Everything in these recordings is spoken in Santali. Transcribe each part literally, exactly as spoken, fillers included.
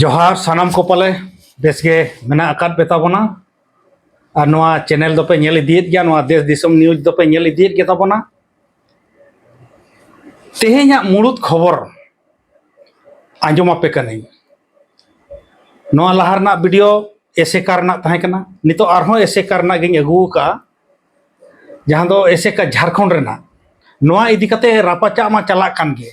ᱡᱚᱦᱟᱨ ᱥᱟᱱᱟᱢ ᱠᱚ, ᱯᱟᱞᱮ ᱵᱮᱥ ᱜᱮ ᱢᱮᱱᱟᱜ ᱟᱠᱟᱫ ᱯᱮ ᱛᱟᱵᱚᱱᱟ᱾ ᱟᱨ ᱱᱚᱣᱟ ᱪᱮᱱᱮᱞ ᱫᱚᱯᱮ ᱧᱮᱞ ᱤᱫᱤᱭᱮᱫ ᱜᱮᱭᱟ, ᱱᱚᱣᱟ ᱫᱮᱥ ᱫᱤᱥᱚᱢ ᱱᱤᱭᱩᱡᱽ ᱫᱚᱯᱮ ᱧᱮᱞ ᱤᱫᱤᱭᱮᱫ ᱜᱮ ᱛᱟᱵᱚᱱᱟ᱾ ᱛᱮᱦᱮᱧᱟᱜ ᱢᱩᱲᱩᱫ ᱠᱷᱚᱵᱚᱨ ᱟᱸᱡᱚᱢ ᱟᱯᱮ ᱠᱟᱹᱱᱟᱹᱧ᱾ ᱱᱚᱣᱟ ᱞᱟᱦᱟ ᱨᱮᱱᱟᱜ ᱵᱷᱤᱰᱤᱭᱳ ᱮᱥᱮᱠᱟ ᱨᱮᱱᱟᱜ ᱛᱟᱦᱮᱸ ᱠᱟᱱᱟ, ᱱᱤᱛᱚᱜ ᱟᱨᱦᱚᱸ ᱮᱥᱮᱠᱟ ᱨᱮᱱᱟᱜ ᱜᱤᱧ ᱟᱹᱜᱩ ᱟᱠᱟᱫᱼᱟ, ᱡᱟᱦᱟᱸ ᱫᱚ ᱮᱥᱮᱠᱟ ᱡᱷᱟᱲᱠᱷᱚᱸᱰ ᱨᱮᱱᱟᱜ᱾ ᱱᱚᱣᱟ ᱤᱫᱤ ᱠᱟᱛᱮ ᱨᱟᱯᱟᱪᱟᱜ ᱢᱟ ᱪᱟᱞᱟᱜ ᱠᱟᱱ ᱜᱮ᱾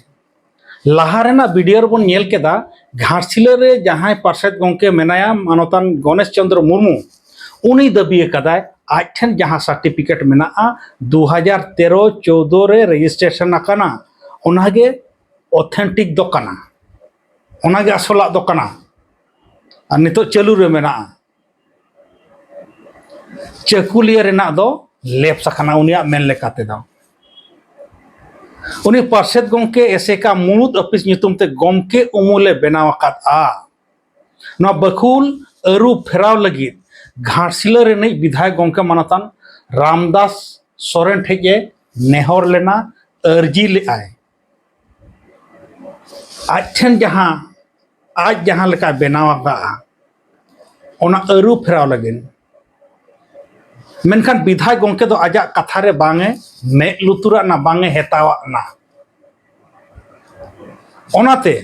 ᱞᱟᱦᱟ ᱨᱮᱱᱟᱜ ᱵᱷᱤᱰᱤᱭᱳ ᱨᱮᱵᱚᱱ ᱧᱮᱞ ᱠᱮᱫᱟ, ᱜᱷᱟᱴᱥᱤᱞᱟᱹ ᱨᱮ ᱡᱟᱦᱟᱸᱭ ᱯᱟᱨᱥᱮᱛ ᱜᱚᱢᱠᱮ ᱢᱮᱱᱟᱭᱟ, ᱢᱟᱱᱚᱛᱟᱱ ᱜᱚᱱᱮᱥ ᱪᱚᱸᱫᱽᱨᱚ ᱢᱩᱨᱢᱩ, ᱩᱱᱤ ᱫᱟᱹᱵᱤ ᱟᱠᱟᱫᱟᱭ ᱟᱡ ᱴᱷᱮᱱ ᱡᱟᱦᱟᱸ ᱥᱟᱨᱴᱤᱯᱷᱤᱠᱮᱴ ᱢᱮᱱᱟᱜᱼᱟ, ᱫᱩ ᱦᱟᱡᱟᱨ ᱛᱮᱨᱚ ᱪᱳᱣᱫᱚ ᱨᱮ ᱨᱮᱡᱤᱥᱴᱨᱮᱥᱚᱱ ᱟᱠᱟᱱᱟ, ᱚᱱᱟᱜᱮ ᱚᱛᱷᱮᱱᱴᱤᱠ ᱫᱚ ᱠᱟᱱᱟ, ᱚᱱᱟᱜᱮ ᱟᱥᱚᱞᱟᱜ ᱫᱚ ᱠᱟᱱᱟ, ᱟᱨ ᱱᱤᱛᱚᱜ ᱪᱟᱹᱞᱩ ᱨᱮ ᱢᱮᱱᱟᱜᱼᱟ᱾ ᱪᱟᱹᱠᱩᱞᱤᱭᱟᱹ ᱨᱮᱱᱟᱜ ᱫᱚ ᱞᱮᱯᱥ ᱟᱠᱟᱱᱟ, ᱩᱱᱤᱭᱟᱜ ᱢᱮᱱ ᱞᱮᱠᱟ ᱛᱮᱫᱚ᱾ ᱩᱱᱤ ᱯᱟᱨᱥᱮᱛ ᱜᱚᱢᱠᱮ ᱮᱥᱮᱠᱟ ᱢᱩᱲᱩᱫ ᱟᱹᱯᱤᱥ ᱧᱩᱛᱩᱢ ᱛᱮ ᱜᱚᱢᱠᱮ ᱩᱢᱩᱞᱮ ᱵᱮᱱᱟᱣ ᱟᱠᱟᱫᱼᱟ᱾ ᱱᱚᱣᱟ ᱵᱟᱹᱠᱷᱩᱞ ᱟᱹᱨᱩ ᱯᱷᱮᱨᱟᱣ ᱞᱟᱹᱜᱤᱫ ᱜᱷᱟᱴᱥᱤᱞᱟᱹ ᱨᱤᱱᱤᱡ ᱵᱤᱫᱷᱟᱭᱚᱠ ᱜᱚᱢᱠᱮ ᱢᱟᱱᱚᱛᱟᱱ ᱨᱟᱢᱫᱟᱥ ᱥᱚᱨᱮᱱ ᱴᱷᱮᱱ ᱮ ᱱᱮᱦᱚᱨ ᱞᱮᱱᱟ, ᱟᱹᱨᱡᱤ ᱞᱮᱫᱼᱟᱭ᱾ ᱟᱡ ᱴᱷᱮᱱ ᱡᱟᱦᱟᱸ, ᱟᱡ ᱡᱟᱦᱟᱸ ᱞᱮᱠᱟᱭ ᱵᱮᱱᱟᱣ ᱟᱠᱟᱫᱼᱟ, ᱚᱱᱟ ᱟᱹᱨᱩ ᱯᱷᱮᱨᱟᱣ ᱞᱟᱹᱜᱤᱫ᱾ ᱢᱮᱱᱠᱷᱟᱱ ᱵᱤᱫᱷᱟᱭᱚᱠ ᱜᱚᱢᱠᱮ ᱫᱚ ᱟᱡᱟᱜ ᱠᱟᱛᱷᱟ ᱨᱮ ᱵᱟᱝ ᱮ ᱢᱮᱫ ᱞᱩᱛᱩᱨᱟᱜ ᱱᱟ, ᱵᱟᱝ ᱮ ᱦᱮᱛᱟᱣᱟᱜ ᱱᱟ᱾ ᱚᱱᱟᱛᱮ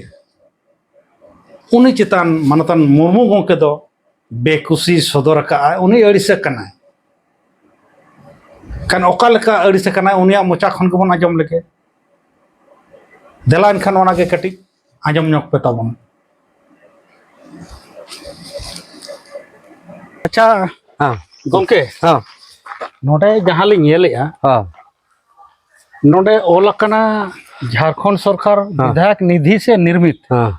ᱩᱱᱤ ᱪᱮᱛᱟᱱ ᱢᱟᱱᱚᱛᱟᱱ ᱢᱩᱨᱢᱩ ᱜᱚᱢᱠᱮ ᱫᱚ ᱵᱮᱠᱩᱥᱤ ᱥᱚᱫᱚᱨ ᱟᱠᱟᱫᱼᱟᱭ, ᱩᱱᱤ ᱟᱹᱲᱤᱥ ᱟᱠᱟᱱᱟᱭ᱾ ᱠᱷᱟᱱ ᱚᱠᱟ ᱞᱮᱠᱟ ᱟᱹᱲᱤᱥ ᱟᱠᱟᱱᱟᱭ, ᱩᱱᱤᱭᱟᱜ ᱢᱚᱪᱟ ᱠᱷᱚᱱ ᱜᱮᱵᱚᱱ ᱟᱸᱡᱚᱢ ᱞᱮᱜᱮ᱾ ᱫᱮᱞᱟ ᱮᱱᱠᱷᱟᱱ ᱚᱱᱟᱜᱮ ᱠᱟᱹᱴᱤᱡ ᱟᱸᱡᱚᱢ ᱧᱚᱜ ᱯᱮ ᱛᱟᱵᱚᱱ᱾ ᱟᱪᱪᱷᱟ, ᱦᱮᱸ᱾ ᱜᱚᱢᱠᱮ, ᱦᱮᱸ᱾ ᱱᱚᱰᱮ ᱡᱟᱦᱟᱸ ᱞᱤᱧ ᱧᱮᱞᱮᱜᱼᱟ, ᱦᱮᱸ᱾ ᱱᱚᱰᱮ ᱚᱞ ᱟᱠᱟᱱᱟ ᱡᱷᱟᱲᱠᱷᱚᱸᱰ ᱥᱚᱨᱠᱟᱨ ᱦᱮᱸ᱾ ᱵᱤᱫᱷᱟᱭᱚᱠ ᱱᱤᱫᱷᱤ ᱥᱮ ᱱᱤᱨᱢᱤᱛ᱾ ᱦᱮᱸ᱾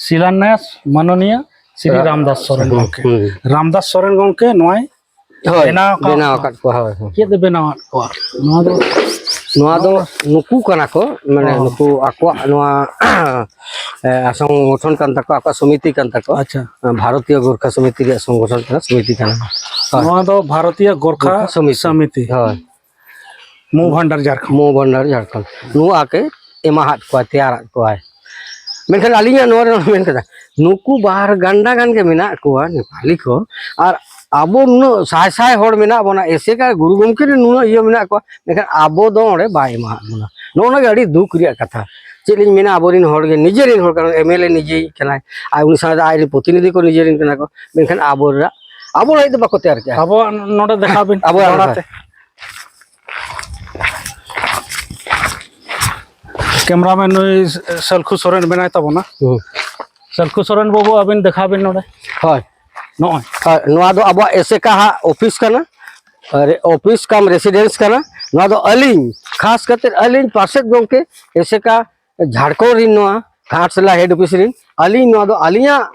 ᱥᱤᱞᱟᱱᱭᱟᱥ ᱢᱟᱱᱚᱱᱤᱭᱟ ᱥᱨᱤ ᱨᱟ-, ᱨᱟᱢᱫᱟᱥ ᱥᱚᱨᱮᱱ ᱦᱩᱸ, ᱜᱚᱢᱠᱮ᱾ ᱦᱩᱸ᱾ ᱨᱟᱢᱫᱟᱥ ᱥᱚᱨᱮᱱ ᱜᱚᱢᱠᱮ ᱱᱚᱣᱟᱭ ᱦᱳᱭ, ᱵᱮᱱᱟᱣ ᱟᱠᱟᱫ ᱵᱮᱱᱟᱣ ᱠᱚᱣᱟ᱾ ᱟᱠᱟᱫ ᱠᱚᱣᱟ, ᱦᱳᱭ, ᱦᱳᱭ᱾ ᱪᱮᱫ ᱮ ᱵᱮᱱᱟᱣ ᱟᱫ ᱠᱚᱣᱟ? ᱱᱚᱣᱟ ᱫᱚ ᱱᱚᱣᱟ ᱫᱚ ᱱᱩᱠᱩ ᱠᱟᱱᱟ ᱠᱚ, ᱢᱟᱱᱮ ᱚ᱾ ᱱᱩᱠᱩ ᱟᱠᱚᱣᱟᱜ ᱱᱚᱣᱟ, ᱮ, ᱥᱚᱝᱜᱚᱴᱷᱚᱱ ᱠᱟᱱ ᱛᱟᱠᱚᱣᱟ, ᱟᱠᱚᱣᱟᱜ ᱥᱚᱢᱤᱛᱤ ᱠᱟᱱ ᱛᱟᱠᱚᱣᱟ᱾ ᱟᱪᱪᱷᱟ᱾ ᱵᱷᱟᱨᱚᱛᱤᱭᱚ ᱜᱳᱨᱠᱷᱟ ᱥᱚᱢᱤᱛᱤ ᱨᱮᱭᱟᱜ ᱥᱚᱝᱜᱚᱴᱷᱚᱱ ᱠᱟᱱᱟ, ᱥᱚᱢᱤᱛᱤ ᱠᱟᱱᱟ᱾ ᱦᱳᱭ᱾ ᱱᱚᱣᱟ ᱫᱚ ᱵᱷᱟᱨᱚᱛᱤᱭᱚ ᱜᱳᱨᱠᱷᱟ ᱜᱳᱨᱠᱷᱟ ᱥᱚᱢᱤᱛᱤ᱾ ᱥᱚᱢᱤᱛᱤ᱾ ᱦᱳᱭ᱾ ᱢᱩ ᱵᱷᱟᱱᱰᱟᱨ ᱡᱷᱟᱲᱠᱷᱚᱸᱰ᱾ ᱢᱩ ᱵᱷᱟᱱᱰᱟᱨ ᱡᱷᱟᱲᱠᱷᱚᱸᱰ᱾ ᱱᱚᱣᱟ ᱜᱮ ᱮᱢᱟᱦᱟᱫ ᱠᱚᱣᱟᱭ, ᱛᱮᱭᱟᱨᱟᱫ ᱠᱚᱣᱟᱭ᱾ ᱢᱮᱱᱠᱷᱟᱱ ᱟᱹᱞᱤᱧᱟᱜ ᱱᱚᱣᱟ ᱨᱮ ᱢᱮᱱ ᱠᱟᱫᱟ, ᱱᱩᱠᱩ ᱵᱟᱨ ᱜᱟᱱᱰᱟ ᱜᱟᱱ ᱜᱮ ᱢᱮᱱᱟᱜ ᱠᱚᱣᱟ ᱱᱮᱯᱟᱞᱤ ᱠᱚ, ᱟᱨ ᱟᱵᱚ ᱱᱩᱱᱟᱹᱜ ᱥᱟᱭ ᱥᱟᱭ ᱦᱚᱲ ᱢᱮᱱᱟᱜ ᱵᱚᱱᱟ, ᱮᱥᱮᱠᱟ ᱜᱩᱨᱩ ᱜᱚᱢᱠᱮ ᱨᱮᱱ ᱱᱩᱱᱟᱹᱜ ᱤᱭᱟᱹ ᱢᱮᱱᱟᱜ ᱠᱚᱣᱟ, ᱢᱮᱱᱠᱷᱟᱱ ᱟᱵᱚ ᱫᱚ ᱚᱸᱰᱮ ᱵᱟᱭ ᱮᱢᱟᱦᱟᱫ ᱵᱚᱱᱟ᱾ ᱱᱚᱜᱼᱚ ᱱᱚᱣᱟ ᱜᱮ ᱟᱹᱰᱤ ᱫᱩᱠ ᱨᱮᱭᱟᱜ ᱠᱟᱛᱷᱟ᱾ ᱪᱮᱫ ᱞᱤᱧ ᱢᱮᱱᱟ, ᱟᱵᱚᱨᱮᱱ ᱦᱚᱲ ᱜᱮ, ᱱᱤᱡᱮᱨᱮᱱ ᱦᱚᱲ ᱠᱟᱱᱟ, ᱮᱢ ᱮᱞ ᱮ ᱱᱤᱡᱮ ᱠᱟᱱᱟᱭ, ᱟᱨ ᱩᱱᱤ ᱥᱟᱶᱛᱮ ᱟᱡᱨᱮᱱ ᱯᱨᱚᱛᱤᱱᱤᱫᱷᱤ ᱠᱚ ᱱᱤᱡᱮᱨᱮᱱ ᱠᱟᱱᱟ ᱠᱚ, ᱢᱮᱱᱠᱷᱟᱱ ᱟᱵᱚᱨᱟᱜ, ᱟᱵᱚ ᱞᱟᱹᱜᱤᱫ ᱫᱚ ᱵᱟᱠᱚ ᱛᱮᱭᱟᱨ ᱠᱮᱜᱼᱟ᱾ ᱟᱵᱚᱣᱟᱜ ᱱᱚᱰᱮ ᱫᱮᱠᱷᱟᱣ ᱵᱤᱱ, ᱟᱵᱚᱣᱟᱜ ᱫᱚᱦᱲᱟ ᱱᱚᱰᱮ᱾ ᱛᱮ᱾ ᱠᱮᱢᱨᱟᱢᱮᱱ ᱱᱩᱭ ᱥᱟᱞᱠᱷᱩ ᱥᱚᱨᱮᱱ ᱢᱮᱱᱟᱭ ᱛᱟᱵᱚᱱᱟ᱾ ᱦᱩᱸ᱾ ᱥᱟᱞᱠᱷᱩ ᱥᱚᱨᱮᱱ ᱵᱟᱹᱵᱩ, ᱟᱹᱵᱤᱱ ᱫᱮᱠᱷᱟᱣ ᱵᱤᱱ ᱱᱚᱰᱮ᱾ ᱦᱳᱭ᱾ ᱱᱚᱜᱼᱚᱭ᱾ ᱦᱳᱭ, ᱱᱚᱣᱟ ᱫᱚ ᱟᱵᱚᱣᱟᱜ ᱮᱥᱮᱠᱟ ᱦᱟᱸᱜ ᱚᱯᱷᱤᱥ ᱠᱟᱱᱟ, ᱟᱨ ᱚᱯᱷᱤᱥ ᱠᱟᱢ ᱨᱮᱥᱤᱰᱮᱱᱥ ᱠᱟᱱᱟ᱾ ᱱᱚᱣᱟ ᱫᱚ ᱟᱹᱞᱤᱧ, ᱠᱷᱟᱥ ᱠᱟᱛᱮ ᱟᱹᱞᱤᱧ ᱯᱟᱨᱥᱮᱫ ᱜᱚᱢᱠᱮ ᱮᱥᱮᱠᱟ ᱡᱷᱟᱲᱠᱷᱚᱸᱰ ᱨᱤᱱ, ᱱᱚᱣᱟ ᱜᱷᱟᱴᱥᱤᱞᱟ ᱦᱮᱰ ᱚᱯᱷᱤᱥ ᱨᱤᱱ, ᱟᱹᱞᱤᱧ ᱱᱚᱣᱟ ᱫᱚ ᱟᱹᱞᱤᱧᱟᱜ,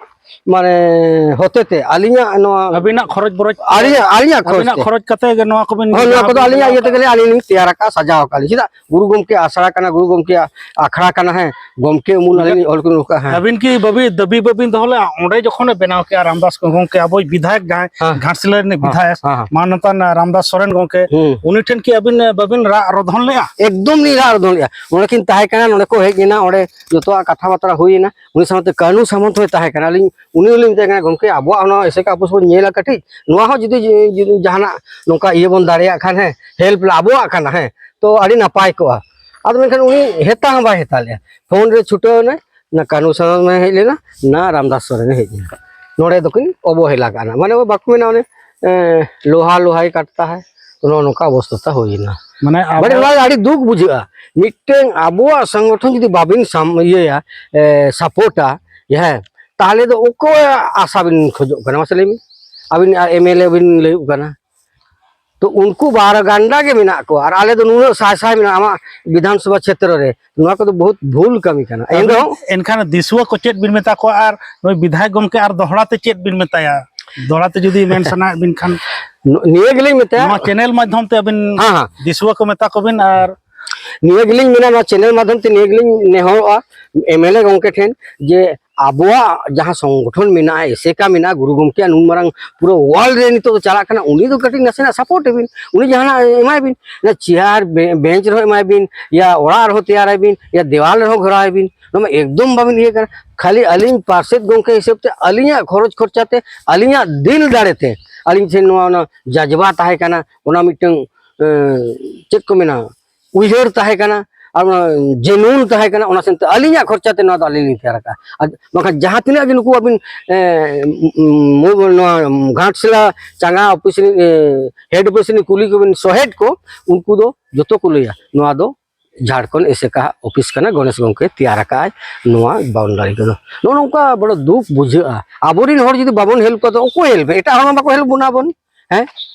ᱢᱟᱱᱮ, ᱦᱚᱛᱮᱛᱮ, ᱟᱹᱞᱤᱧᱟᱜ ᱱᱚᱣᱟ ᱟᱹᱵᱤᱱᱟᱜ ᱠᱷᱚᱨᱚᱪ ᱵᱚᱨᱚᱪ, ᱟᱹᱞᱤᱧᱟᱜ, ᱟᱹᱞᱤᱧᱟᱜ ᱠᱷᱚᱨᱚᱪ ᱟᱹᱵᱤᱱᱟᱜ ᱛᱮ᱾ ᱠᱷᱚᱨᱚᱪ ᱠᱟᱛᱮ ᱜᱮ ᱱᱚᱣᱟ ᱠᱚᱵᱤᱱ ᱦᱳᱭ, ᱱᱚᱣᱟ ᱵᱮᱱᱟᱣ ᱠᱚᱫᱚ ᱵᱤᱱ ᱟᱹᱞᱤᱧᱟᱜ ᱵᱮᱱᱟᱣ ᱤᱭᱟᱹ ᱠᱟᱜᱼᱟ᱾ ᱛᱮᱜᱮ ᱟᱹᱞᱤᱧ ᱞᱤᱧ ᱛᱮᱭᱟᱨ ᱟᱠᱟᱫᱼᱟ, ᱥᱟᱡᱟᱣ ᱟᱠᱟᱫ ᱞᱤᱧ᱾ ᱪᱮᱫᱟᱜ? ᱜᱩᱨᱩ ᱜᱚᱢᱠᱮ ᱟᱥᱲᱟ ᱠᱟᱱᱟ, ᱜᱩᱨᱩ ᱜᱚᱢᱠᱮᱭᱟᱜ ᱟᱠᱷᱲᱟ ᱠᱟᱱᱟ, ᱦᱮᱸ, ᱜᱚᱢᱠᱮ ᱩᱢᱩᱞ ᱟᱹᱞᱤᱧ ᱞᱤᱧ ᱚᱞ ᱠᱟᱜᱼᱟ, ᱦᱮᱸ᱾ ᱟᱹᱵᱤᱱ ᱠᱤ ᱵᱟᱹᱵᱤ, ᱫᱟᱹᱵᱤ ᱵᱟᱹᱵᱤᱱ ᱫᱚᱦᱚ ᱞᱮᱜᱼᱟ? ᱚᱸᱰᱮ ᱡᱚᱠᱷᱚᱱᱮ ᱵᱮᱱᱟᱣ ᱠᱮᱜᱼᱟ ᱨᱟᱢᱫᱟᱥ ᱜᱚᱢᱠᱮ, ᱟᱵᱚᱭᱤᱡ ᱵᱤᱫᱷᱟᱭᱚᱠ ᱡᱟᱦᱟᱸᱭ, ᱦᱮᱸ᱾ ᱜᱷᱟᱴᱥᱤᱞᱟᱹ ᱨᱤᱱᱤᱡ ᱦᱮᱸ, ᱵᱤᱫᱷᱟᱭᱚᱠ, ᱦᱮᱸ, ᱦᱮᱸ᱾ ᱢᱟᱱᱚᱛᱟᱱ ᱨᱟᱢᱫᱟᱥ ᱥᱚᱨᱮᱱ ᱜᱚᱢᱠᱮ, ᱦᱩᱸ᱾ ᱩᱱᱤ ᱴᱷᱮᱱ ᱠᱤ ᱟᱹᱵᱤᱱ, ᱵᱟᱹᱵᱤᱱ ᱨᱟᱜ ᱨᱚᱫᱷᱚᱱ ᱞᱮᱜᱼᱟ? ᱮᱠᱫᱚᱢ ᱞᱤᱧ ᱨᱟᱜ ᱨᱚᱫᱷᱚᱱ ᱞᱮᱜᱼᱟ᱾ ᱚᱸᱰᱮ ᱠᱤᱱ ᱛᱟᱦᱮᱸ ᱠᱟᱱᱟ, ᱱᱚᱸᱰᱮ ᱠᱚ ᱦᱮᱡ ᱮᱱᱟ, ᱚᱸᱰᱮ ᱡᱚᱛᱚᱣᱟᱜ ᱠᱟᱛᱷᱟ ᱵᱟᱛᱨᱟ ᱦᱩᱭ ᱮᱱᱟ᱾ ᱩᱱᱤ ᱥᱟᱶᱛᱮ ᱠᱟᱹᱱᱩ ᱥᱟᱢᱚᱱᱛ ᱦᱚᱸᱭ ᱛᱟᱦᱮᱸ ᱠᱟᱱᱟ᱾ ᱟᱹᱞᱤᱧ ᱩᱱᱤ ᱦᱚᱸᱞᱤᱧ ᱢᱮᱛᱟᱭ ᱠᱟᱱᱟ, "ᱜᱚᱢᱠᱮ, ᱟᱵᱚᱣᱟᱜ ᱱᱚᱣᱟ ᱮᱥᱮᱠᱟ ᱟᱯᱩᱥ ᱵᱚᱱ ᱧᱮᱞᱟ ᱠᱟᱹᱴᱤᱡ, ᱱᱚᱣᱟ ᱦᱚᱸ ᱡᱩᱫᱤ, ᱡᱩᱫᱤ ᱡᱟᱦᱟᱱᱟᱜ ᱱᱚᱝᱠᱟ ᱤᱭᱟᱹ ᱵᱚᱱ ᱫᱟᱲᱮᱭᱟᱜ ᱠᱷᱟᱱ, ᱦᱮᱸ, ᱦᱮᱞᱯ ᱟᱵᱚᱣᱟᱜ ᱠᱟᱱᱟ, ᱦᱮᱸ, ᱛᱚ ᱟᱹᱰᱤ ᱱᱟᱯᱟᱭ ᱠᱚᱜᱼᱟ᱾" ᱟᱫᱚ ᱢᱮᱱᱠᱷᱟᱱ ᱩᱱᱤ ᱦᱮᱛᱟ ᱦᱚᱸ ᱵᱟᱭ ᱦᱮᱛᱟ ᱞᱮᱜᱼᱟ, ᱯᱷᱳᱱ ᱨᱮ ᱪᱷᱩᱴᱟᱹᱣ ᱮᱱᱟᱭ, ᱱᱟ ᱠᱟᱹᱱᱩ ᱥᱟᱢᱚᱱᱛ ᱦᱮᱡ ᱞᱮᱱᱟ, ᱱᱟ ᱨᱟᱢᱫᱟᱥ ᱥᱚᱨᱮᱱ ᱦᱮᱡ ᱮᱱᱟ, ᱱᱚᱰᱮ ᱫᱚᱠᱤᱱ ᱚᱵᱚᱦᱮᱞᱟ ᱠᱟᱜᱼᱟ, ᱢᱟᱱᱮ ᱵᱟᱠᱚ ᱢᱮᱱᱟ ᱚᱱᱮ, ᱮ, ᱞᱳᱦᱟ ᱞᱳᱦᱟᱭ ᱠᱟᱴᱛᱟ ᱦᱟᱭ, ᱱᱚᱜᱼᱚ ᱱᱚᱝᱠᱟ ᱚᱵᱚᱥᱛᱷᱟ ᱦᱩᱭ ᱮᱱᱟ᱾ ᱢᱟᱱᱮ ᱟᱹᱰᱤ, ᱟᱵᱚ ᱱᱚᱣᱟ ᱟᱹᱰᱤ ᱫᱩᱠ ᱵᱩᱡᱷᱟᱹᱜᱼᱟ᱾ ᱢᱤᱫᱴᱮᱱ ᱟᱵᱚᱣᱟᱜ ᱥᱚᱝᱜᱚᱴᱷᱚᱱ ᱡᱩᱫᱤ ᱵᱟᱵᱤᱱ ᱥᱟᱢ-, ᱤᱭᱟᱹᱭᱟ, ᱮ, ᱥᱟᱯᱳᱨᱴᱟ, ᱦᱮᱸ, ᱛᱟᱦᱚᱞᱮ ᱫᱚ ᱚᱠᱚᱭᱟᱜ ᱟᱥᱟ ᱵᱤᱱ ᱠᱷᱚᱡᱚᱜ ᱠᱟᱱᱟ? ᱢᱟᱥᱮ ᱞᱟᱹᱭ ᱵᱤᱱ᱾ ᱟᱹᱵᱤᱱ ᱟᱨ ᱮᱢ ᱮᱞ ᱮ ᱵᱤᱱ ᱞᱟᱹᱭᱚᱜ ᱠᱟᱱᱟ᱾ ᱛᱚ ᱩᱱᱠᱩ ᱵᱟᱨ ᱜᱟᱱᱰᱟ ᱜᱮ ᱢᱮᱱᱟᱜ ᱠᱚᱣᱟ, ᱟᱨ ᱟᱞᱮ ᱫᱚ ᱱᱩᱱᱟᱹᱜ ᱥᱟᱭ ᱥᱟᱭ ᱢᱮᱱᱟᱜᱼᱟ ᱟᱢᱟᱜ ᱵᱤᱫᱷᱟᱱ ᱥᱚᱵᱷᱟ ᱪᱷᱮᱛᱨᱚ ᱨᱮ᱾ ᱱᱚᱣᱟ ᱠᱚᱫᱚ ᱵᱚᱦᱩᱛ ᱵᱷᱩᱞ ᱠᱟᱹᱢᱤ ᱠᱟᱱᱟ᱾ ᱮᱱ ᱨᱮᱦᱚᱸ ᱮᱱᱠᱷᱟᱱ ᱫᱤᱥᱩᱣᱟᱹ ᱠᱚ ᱪᱮᱫ ᱵᱤᱱ ᱢᱮᱛᱟ ᱠᱚᱣᱟ, ᱟᱨ ᱱᱩᱭ ᱵᱤᱫᱷᱟᱭᱚᱠ ᱜᱚᱢᱠᱮ ᱟᱨ ᱫᱚᱦᱲᱟ ᱛᱮ ᱪᱮᱫ ᱵᱤᱱ ᱢᱮᱛᱟᱭᱟ? ᱫᱚᱦᱲᱟ ᱛᱮ ᱡᱩᱫᱤ ᱢᱮᱱ ᱥᱟᱱᱟᱭᱮᱫ ᱵᱤᱱ ᱠᱷᱟᱱ, ᱱᱚ-, ᱱᱤᱭᱟᱹ ᱜᱮᱞᱤᱧ ᱢᱮᱛᱟᱭᱟ᱾ ᱱᱚᱣᱟ ᱪᱮᱱᱮᱞ ᱢᱟᱫᱽᱫᱷᱚᱢ ᱛᱮ ᱟᱹᱵᱤᱱ ᱦᱮᱸ, ᱦᱮᱸ᱾ ᱫᱤᱥᱩᱣᱟᱹ ᱠᱚ ᱢᱮᱛᱟ ᱠᱚᱵᱤᱱ, ᱟᱨ ᱱᱤᱭᱟᱹ ᱜᱮᱞᱤᱧ ᱢᱮᱱᱟ, ᱱᱚᱣᱟ ᱪᱮᱱᱮᱞ ᱢᱟᱫᱽᱫᱷᱚᱢ ᱛᱮ ᱱᱤᱭᱟᱹ ᱜᱮᱞᱤᱧ ᱱᱮᱦᱚᱨᱚᱜᱼᱟ ᱮᱢ ᱮᱞ ᱮ ᱜᱚᱢᱠᱮ ᱴᱷᱮᱱ, ᱡᱮ ᱟᱵᱚᱣᱟᱜ ᱡᱟᱦᱟᱸ ᱥᱚᱝᱜᱚᱴᱷᱚᱱ ᱢᱮᱱᱟᱜᱼᱟ, ᱮᱥᱮᱠᱟ ᱢᱮᱱᱟᱜᱼᱟ, ᱜᱩᱨᱩ ᱜᱚᱢᱠᱮᱭᱟᱜ ᱱᱩᱱ ᱢᱟᱨᱟᱝ ᱯᱩᱨᱟᱹ ᱣᱟᱨᱞᱰ ᱨᱮ ᱱᱤᱛᱚᱜ ᱫᱚ ᱪᱟᱞᱟᱜ ᱠᱟᱱᱟ, ᱩᱱᱤ ᱫᱚ ᱠᱟᱹᱴᱤᱡ ᱱᱟᱥᱮᱱᱟᱜ ᱥᱟᱯᱳᱨᱴ ᱮ ᱵᱤᱱ, ᱩᱱᱤ ᱡᱟᱦᱟᱱᱟᱜ ᱮᱢᱟᱭ ᱵᱤᱱ, ᱚᱱᱟ ᱪᱮᱭᱟᱨ ᱵᱮ-, ᱵᱮᱧᱪ ᱨᱮᱦᱚᱸ ᱮᱢᱟᱭ ᱵᱤᱱ, ᱭᱟ ᱚᱲᱟᱜ ᱨᱮᱦᱚᱸ ᱛᱮᱭᱟᱨᱟᱭ ᱵᱤᱱ, ᱭᱟ ᱫᱮᱣᱟᱞ ᱨᱮᱦᱚᱸ ᱜᱷᱚᱨᱟᱣᱟᱭ ᱵᱤᱱ, ᱱᱚᱣᱟ ᱢᱟ ᱮᱠᱫᱚᱢ ᱵᱟᱵᱤᱱ ᱤᱭᱟᱹ ᱠᱟᱱᱟ᱾ ᱠᱷᱟᱹᱞᱤ ᱟᱹᱞᱤᱧ ᱯᱟᱨᱥᱮᱫ ᱜᱚᱢᱠᱮ ᱦᱤᱥᱟᱹᱵ ᱛᱮ ᱟᱹᱞᱤᱧᱟᱜ ᱠᱷᱚᱨᱚᱪ ᱠᱷᱚᱨᱪᱟ ᱛᱮ ᱟᱹᱞᱤᱧᱟᱜ ᱫᱤᱞ ᱫᱟᱲᱮ ᱛᱮ ᱟᱹᱞᱤᱧ ᱴᱷᱮᱱ ᱱᱚᱣᱟ ᱚᱱᱟ ᱡᱟᱡᱽᱵᱟ ᱛᱟᱦᱮᱸ ᱠᱟᱱᱟ, ᱚᱱᱟ ᱢᱤᱫᱴᱟᱝ, ᱮᱸ, ᱪᱮᱫ ᱠᱚ ᱢᱮᱱᱟ, ᱩᱭᱦᱟᱹᱨ ᱛᱟᱦᱮᱸ ᱠᱟᱱᱟ, ᱟᱨ ᱚᱱᱟ ᱡᱮᱱᱩᱱ ᱛᱟᱦᱮᱸ ᱠᱟᱱᱟ, ᱚᱱᱟ ᱥᱟᱶᱛᱮ ᱟᱹᱞᱤᱧᱟᱜ ᱠᱷᱚᱨᱪᱟ ᱛᱮ ᱱᱚᱣᱟ ᱫᱚ ᱟᱹᱞᱤᱧ ᱞᱤᱧ ᱛᱮᱭᱟᱨ ᱟᱠᱟᱫᱼᱟ᱾ ᱟᱨ ᱵᱟᱝᱠᱷᱟᱱ ᱡᱟᱦᱟᱸ ᱛᱤᱱᱟᱹᱜ ᱜᱮ ᱱᱩᱠᱩ ᱟᱹᱵᱤᱱ, ᱮᱸ, ᱩᱸ, ᱩᱸ, ᱱᱚᱣᱟ ᱜᱷᱟᱴᱥᱤᱞᱟ ᱪᱟᱸᱜᱟ ᱚᱯᱷᱤᱥ ᱨᱤᱱ, ᱮᱸ, ᱦᱮᱰ ᱚᱯᱷᱤᱥ ᱨᱤᱱ ᱠᱩᱞᱤ ᱠᱚᱵᱤᱱ ᱥᱚᱦᱮᱫ ᱠᱚ, ᱩᱱᱠᱩ ᱫᱚ ᱡᱚᱛᱚ ᱠᱚ ᱞᱟᱹᱭᱟ ᱱᱚᱣᱟ ᱫᱚ ᱡᱷᱟᱲᱠᱷᱚᱸᱰ ᱮᱥᱮᱠᱟ ᱚᱯᱷᱤᱥ ᱠᱟᱱᱟ, ᱜᱚᱬᱮᱥ ᱜᱚᱢᱠᱮ ᱛᱮᱭᱟᱨ ᱟᱠᱟᱫᱼᱟᱭ ᱱᱚᱣᱟ ᱵᱟᱣᱩᱱᱰᱟᱨᱤ ᱠᱚᱫᱚ᱾ ᱱᱚᱜᱼᱚ ᱱᱚᱝᱠᱟ ᱵᱚᱲᱚ ᱫᱩᱠ ᱵᱩᱡᱷᱟᱹᱜᱼᱟ᱾ ᱟᱵᱚᱨᱮᱱ ᱦᱚᱲ ᱡᱩᱫᱤ ᱵᱟᱵᱚᱱ ᱦᱮᱞᱯ ᱠᱚᱣᱟ, ᱛᱚ ᱚᱠᱚᱭ ᱦᱮᱞᱯ? ᱮᱴᱟᱜ ᱦᱚᱲ ᱢᱟ ᱵᱟᱠᱚ ᱦᱮᱞᱯ ᱵᱚᱱᱟ ᱟᱵᱚᱱ᱾ ᱦᱮᱸ,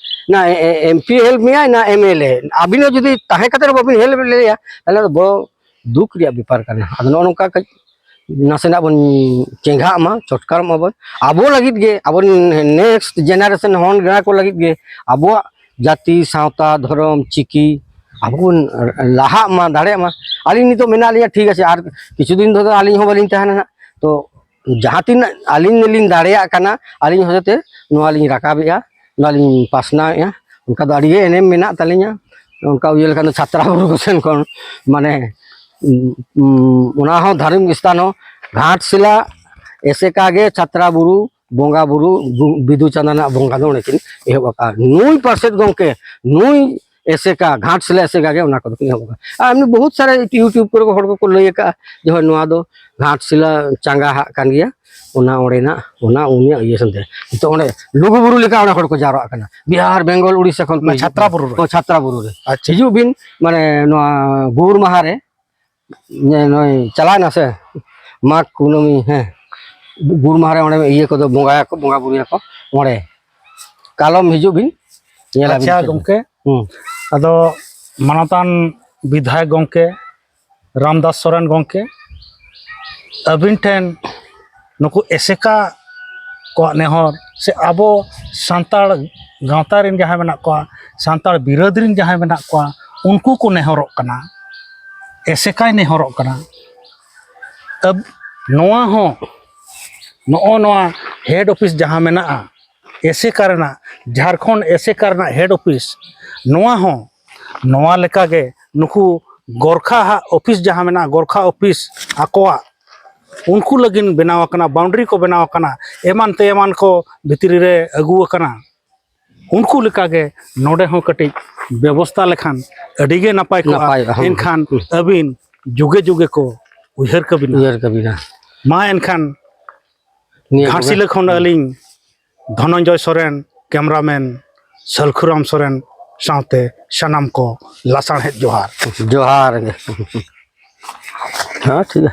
ᱱᱟ ᱮᱢ ᱯᱤ ᱦᱮᱞᱯ ᱢᱮᱭᱟᱭ, ᱱᱟ ᱮᱢ ᱮᱞ ᱮ᱾ ᱟᱹᱵᱤᱱ ᱦᱚᱸ ᱡᱩᱫᱤ ᱛᱟᱦᱮᱸ ᱠᱟᱛᱮ ᱨᱮ ᱵᱟᱵᱤᱱ ᱦᱮᱞᱯ ᱞᱮᱭᱟ, ᱛᱟᱦᱚᱞᱮ ᱫᱚ ᱵᱚᱲᱚ ᱫᱩᱠ ᱨᱮᱭᱟᱜ ᱵᱮᱯᱟᱨ ᱠᱟᱱᱟ᱾ ᱟᱫᱚ ᱱᱚᱜᱼᱚ ᱱᱚᱝᱠᱟ ᱠᱟᱹᱡ ᱱᱟᱥᱮᱱᱟᱜ ᱵᱚᱱ ᱪᱮᱸᱜᱷᱟᱜ ᱢᱟ, ᱪᱚᱴᱠᱟᱨᱚᱜ ᱢᱟᱵᱚᱱ᱾ ᱟᱵᱚ ᱞᱟᱹᱜᱤᱫ ᱜᱮ, ᱟᱵᱚ ᱨᱮᱱ ᱱᱮᱠᱥᱴ ᱡᱮᱱᱟᱨᱮᱥᱚᱱ ᱦᱚᱱ ᱜᱟᱬᱟ ᱠᱚ ᱞᱟᱹᱜᱤᱫ ᱜᱮ ᱟᱵᱚᱣᱟᱜ ᱡᱟᱹᱛᱤ, ᱥᱟᱶᱛᱟ, ᱫᱷᱚᱨᱚᱢ, ᱪᱤᱠᱤ ᱟᱵᱚ ᱵᱚᱱ ᱞᱟᱦᱟᱜ ᱢᱟ, ᱫᱟᱲᱮᱭᱟᱜ ᱢᱟ᱾ ᱟᱹᱞᱤᱧ ᱱᱤᱛᱚᱜ ᱢᱮᱱᱟᱜ ᱞᱤᱧᱟ, ᱴᱷᱤᱠ ᱟᱪᱷᱮ, ᱟᱨ ᱠᱤᱪᱷᱩ ᱫᱤᱱ ᱫᱚ ᱟᱹᱞᱤᱧ ᱦᱚᱸ ᱵᱟᱹᱞᱤᱧ ᱛᱟᱦᱮᱱᱟ ᱦᱟᱸᱜ᱾ ᱛᱚ ᱡᱟᱦᱟᱸ ᱛᱤᱱᱟᱹᱜ ᱟᱹᱞᱤᱧ ᱞᱤᱧ ᱫᱟᱲᱮᱭᱟᱜ ᱠᱟᱱᱟ, ᱟᱹᱞᱤᱧ ᱦᱚᱛᱮᱛᱮ ᱱᱚᱣᱟ ᱞᱤᱧ ᱨᱟᱠᱟᱵᱮᱜᱼᱟ, ᱱᱚᱣᱟ ᱞᱤᱧ ᱯᱟᱥᱱᱟᱣᱮᱜᱼᱟ᱾ ᱚᱱᱠᱟ ᱫᱚ ᱟᱹᱰᱤ ᱜᱮ ᱮᱱᱮᱢ ᱢᱮᱱᱟᱜ ᱛᱟᱹᱞᱤᱧᱟ᱾ ᱚᱱᱠᱟ ᱩᱭᱦᱟᱹᱨ ᱞᱮᱠᱷᱟᱱ ᱫᱚ ᱪᱷᱟᱛᱨᱟ ᱵᱩᱨᱩ ᱠᱚ ᱥᱮᱱ ᱠᱷᱚᱱ, ᱢᱟᱱᱮ, ᱩᱸ, ᱩᱸ, ᱚᱱᱟ ᱦᱚᱸ ᱫᱷᱟᱨᱢᱤᱠ ᱥᱛᱷᱟᱱ ᱦᱚᱸ, ᱜᱷᱟᱴᱥᱤᱞᱟ ᱮᱥᱮᱠᱟ ᱜᱮ ᱪᱷᱟᱛᱨᱟ ᱵᱩᱨᱩ ᱵᱚᱸᱜᱟ ᱵᱩᱨᱩ, ᱵᱩ-, ᱵᱤᱫᱩ ᱪᱟᱸᱫᱟᱱᱟᱜ ᱵᱚᱸᱜᱟ ᱫᱚ ᱚᱸᱰᱮ ᱠᱤᱱ ᱮᱦᱚᱵ ᱟᱠᱟᱫᱼᱟ᱾ ᱱᱩᱭ ᱯᱟᱨᱥᱮᱫ ᱜᱚᱢᱠᱮ, ᱱᱩᱭ ᱮᱥᱮᱠᱟ, ᱜᱷᱟᱴᱥᱤᱞᱟ ᱮᱥᱮᱠᱟ ᱜᱮ ᱚᱱᱟ ᱠᱚᱫᱚ ᱠᱤᱱ ᱮᱦᱚᱵ ᱟᱠᱟᱫᱼᱟ᱾ ᱟᱨ ᱮᱢᱱᱤ ᱵᱚᱦᱩᱛ ᱥᱟᱨᱟ YouTube ᱠᱚᱨᱮ ᱦᱚᱲ ᱠᱚᱠᱚ ᱞᱟᱹᱭ ᱟᱠᱟᱫᱼᱟ ᱡᱮ, ᱦᱳᱭ, ᱱᱚᱣᱟ ᱫᱚ ᱜᱷᱟᱴᱥᱤᱞᱟ ᱪᱟᱸᱜᱟ ᱦᱟᱸᱜ ᱠᱟᱱ ᱜᱮᱭᱟ, ᱚᱱᱟ ᱚᱸᱰᱮᱱᱟᱜ, ᱚᱱᱟ ᱩᱱᱤᱭᱟᱜ ᱤᱭᱟᱹ ᱥᱟᱶᱛᱮ᱾ ᱱᱤᱛᱚᱜ ᱚᱸᱰᱮ ᱞᱩᱜᱩ ᱵᱩᱨᱩ ᱞᱮᱠᱟ ᱚᱸᱰᱮ ᱦᱚᱲ ᱠᱚ ᱡᱟᱣᱨᱟᱜ ᱠᱟᱱᱟ, ᱵᱤᱦᱟᱨ, ᱵᱮᱝᱜᱚᱞ, ᱩᱲᱤᱥᱥᱟ ᱠᱷᱚᱱ ᱠᱚ ᱚᱱᱟ ᱦᱤᱡᱩᱜ ᱪᱷᱟᱛᱨᱟ ᱠᱟᱱᱟ᱾ ᱵᱩᱨᱩ ᱨᱮ? ᱦᱳᱭ, ᱪᱷᱟᱛᱨᱟ ᱵᱩᱨᱩ ᱨᱮ᱾ ᱟᱪᱪᱷᱟ᱾ ᱦᱤᱡᱩᱜ ᱵᱤᱱ, ᱢᱟᱱᱮ, ᱱᱚᱣᱟ ᱜᱩᱨ ᱢᱟᱦᱟ ᱨᱮ, ᱱᱚᱜᱼᱚᱭ ᱪᱟᱞᱟᱣᱱᱟ ᱥᱮ, ᱢᱟᱜᱽ ᱠᱩᱱᱟᱹᱢᱤ, ᱦᱮᱸ, ᱜᱩᱨ ᱢᱟᱦᱟ ᱨᱮ ᱚᱸᱰᱮ ᱤᱭᱟᱹ ᱠᱚᱫᱚ ᱵᱚᱸᱜᱟᱭᱟᱠᱚ, ᱵᱚᱸᱜᱟ ᱵᱩᱨᱩᱭᱟᱠᱚ ᱚᱸᱰᱮ᱾ ᱠᱟᱞᱚᱢ ᱦᱤᱡᱩᱜ ᱵᱤᱱ, ᱧᱮᱞᱟᱵᱤᱱ ᱟᱪᱪᱷᱟ ᱪᱮᱫ᱾ ᱜᱚᱢᱠᱮ, ᱦᱩᱸ᱾ ᱟᱫᱚ ᱢᱟᱱᱚᱛᱟᱱ ᱵᱤᱫᱷᱟᱭᱚᱠ ᱜᱚᱢᱠᱮ ᱨᱟᱢᱫᱟᱥ ᱥᱚᱨᱮᱱ ᱜᱚᱢᱠᱮ, ᱟᱹᱵᱤᱱ ᱴᱷᱮᱱ ᱱᱩᱠᱩ ᱮᱥᱮᱠᱟ ᱠᱚᱣᱟᱜ ᱱᱮᱦᱚᱨ ᱥᱮ ᱟᱵᱚ ᱥᱟᱱᱛᱟᱲ ᱜᱟᱶᱛᱟ ᱨᱮᱱ ᱡᱟᱦᱟᱸᱭ ᱢᱮᱱᱟᱜ ᱠᱚᱣᱟ, ᱥᱟᱱᱛᱟᱲ ᱵᱤᱨᱟᱹᱫ ᱨᱮᱱ ᱡᱟᱦᱟᱸᱭ ᱢᱮᱱᱟᱜ ᱠᱚᱣᱟ, ᱩᱱᱠᱩ ᱠᱚ ᱱᱮᱦᱚᱨᱚᱜ ᱠᱟᱱᱟ, ᱮᱥᱮᱠᱟᱭ ᱱᱮᱦᱚᱨᱚᱜ ᱠᱟᱱᱟ᱾ ᱟᱹᱵ-, ᱱᱚᱣᱟ ᱦᱚᱸ, ᱱᱚᱜᱼᱚ ᱱᱚᱣᱟ ᱦᱮᱰ ᱚᱯᱷᱤᱥ ᱡᱟᱦᱟᱸ ᱢᱮᱱᱟᱜᱼᱟ, ᱮᱥᱮᱠᱟ ᱨᱮᱱᱟᱜ, ᱡᱷᱟᱲᱠᱷᱚᱸᱰ ᱮᱥᱮᱠᱟ ᱨᱮᱱᱟᱜ ᱦᱮᱰ ᱚᱯᱷᱤᱥ, ᱱᱚᱣᱟ ᱦᱚᱸ ᱱᱚᱣᱟ ᱞᱮᱠᱟᱜᱮ ᱱᱩᱠᱩ ᱜᱚᱨᱠᱷᱟ ᱦᱟᱜ ᱚᱯᱷᱤᱥ ᱡᱟᱦᱟᱸ ᱢᱮᱱᱟᱜᱼᱟ, ᱜᱚᱨᱠᱷᱟ ᱚᱯᱷᱤᱥ ᱟᱠᱚᱣᱟᱜ, ᱩᱱᱠᱩ ᱞᱟᱹᱜᱤᱫ ᱵᱮᱱᱟᱣ ᱟᱠᱟᱱᱟ, ᱵᱟᱣᱩᱱᱰᱟᱨᱤ ᱠᱚ ᱵᱮᱱᱟᱣ ᱟᱠᱟᱱᱟ, ᱮᱢᱟᱱ ᱛᱮ ᱮᱢᱟᱱ ᱠᱚ ᱵᱷᱤᱛᱨᱤ ᱨᱮ ᱟᱹᱜᱩ ᱟᱠᱟᱱᱟ᱾ ᱩᱱᱠᱩ ᱞᱮᱠᱟᱜᱮ ᱱᱚᱰᱮ ᱦᱚᱸ ᱠᱟᱹᱴᱤᱡ ᱵᱮᱵᱚᱥᱛᱷᱟ ᱞᱮᱠᱷᱟᱱ ᱟᱹᱰᱤ ᱜᱮ ᱱᱟᱯᱟᱭ ᱠᱚᱜᱼᱟ᱾ ᱱᱟᱯᱟᱭᱚᱜᱼᱟ, ᱦᱮᱸ᱾ ᱮᱱᱠᱷᱟᱱ ᱦᱩᱸ᱾ ᱟᱹᱵᱤᱱ ᱡᱩᱜᱮ ᱡᱩᱜᱮ ᱠᱚ ᱩᱭᱦᱟᱹᱨ ᱠᱟᱹᱵᱤᱱᱟ᱾ ᱩᱭᱦᱟᱹᱨ ᱠᱟᱹᱵᱤᱱᱟ᱾ ᱢᱟ ᱮᱱᱠᱷᱟᱱ ᱱᱤᱭᱟᱹ ᱜᱷᱟᱴᱥᱤᱞᱟᱹ ᱠᱚᱜᱮ᱾ ᱠᱷᱚᱱ ᱟᱹᱞᱤᱧ ᱫᱷᱚᱱᱚᱱᱡᱚᱭ ᱥᱚᱨᱮᱱ, ᱠᱮᱢᱨᱟᱢᱮᱱ ᱥᱟᱹᱞᱠᱷᱩᱨᱟᱢ ᱥᱚᱨᱮᱱ ᱥᱟᱶᱛᱮ ᱥᱟᱱᱟᱢ ᱠᱚ ᱞᱟᱥᱟᱬᱦᱮᱫ ᱡᱚᱦᱟᱨ᱾ ᱡᱚᱦᱟᱨ ᱜᱮ᱾ ᱦᱮᱸ, ᱴᱷᱤᱠ ᱜᱮᱭᱟ᱾